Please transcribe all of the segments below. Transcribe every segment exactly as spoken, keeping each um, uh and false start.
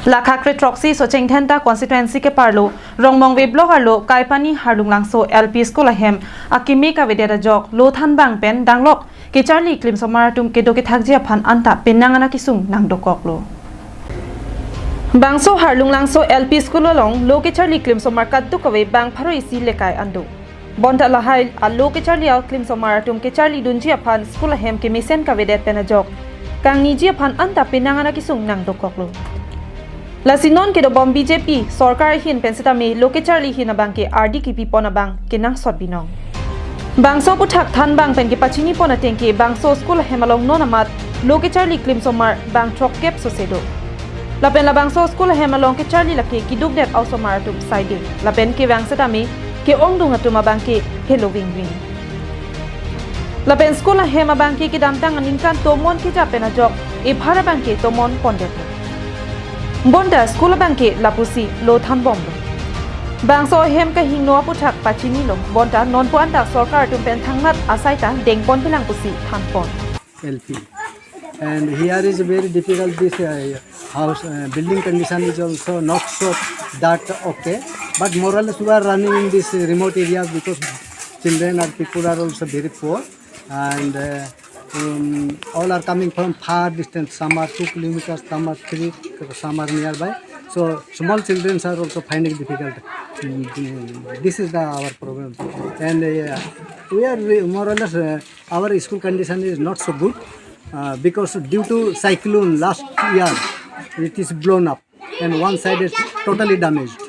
Lakha kre throksi Socheng Dhenta constituency keparlo Rongmongve block arlo Kaipani Harlunglangso L P school ahem akeme kavedet ajok lo thanbang pen danglok kecharli klimsomar atum kedo kethakji aphan anta penang an akesung nangdokoklo. Bangso Harlunglangso L P school along lo kecharli klimsomar kadokave bang pharo isi lekai an do. Bonta lahai alo kecharli aklimsomar atum kecharlidunji aphan school ahem kemesen kavedet pen ajok kangniji aphan anta penang an akesung nangdokoklo. Lasi non kedobom B J P sorkar ahin pen setame lo kecharli ahin abangke ardi kipipon abang kenangsot binong. Bangso aputhak thanbang pen kepachinipon atengke bangso school ahem along non amat lo kecharli klimsomar bang throkkep sose do. Lapen labangso school ahem along kecharli lake kidukdet a-osomar atum saide. Lapen kevang setame ke-ongdung atum abangke helo vingving. Lapen school ahem abangke kedamtang aningkan tomon keja pen ajok ephar abangke tomon pondet. Bonta school abangke lapusi lo thanbomlo. Bangso ahem kahingno aputhak pachinilo. Bonta nonpu anta sorkar atum pen thangmat asai ta dengpon pilang pusi thanpon. L P. And here is very difficult, this, uh, house, uh, building condition is also not so that okay. But more or less we are running in this remote area because children and people are also very poor. And, uh, um, all are coming from far distance. Some are two kilometers, some are three, some are nearby. So small children are also finding difficult. Mm, this is the, our problem. And, uh, we are re-, more or less, uh, our school condition is not so good, uh, because due to cyclone last year, it is blown up and one side is totally damaged.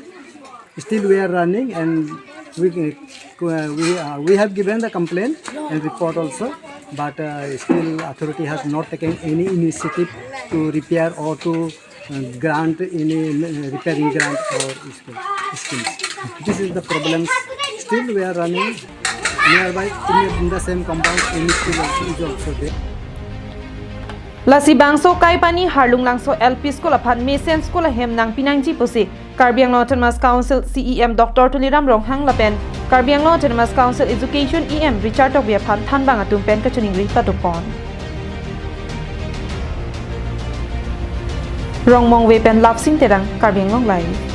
Still we are running and we, uh, we, uh, we have given the complaint and report also, but, uh, still authority has not taken any initiative to repair or to, uh, grant any, uh, repairing grant or sch-, schemes. This is the problems. Still we are running nearby in the, in the same compound, any school also is also there. Lasi bangso Kaipani Harlunglangso L P school aphan mesen school ahem nangpinangji pusi Karbi Anglong Autonomous Council C E M Doctor Tuliram Ronghang lapen Karbi Anglong Autonomous Council Education E M Richard Tokbi aphan thanbang atum pen kachiningri padopon. Rongmongve pen Lapsing Terang, Karbi Anglong Live.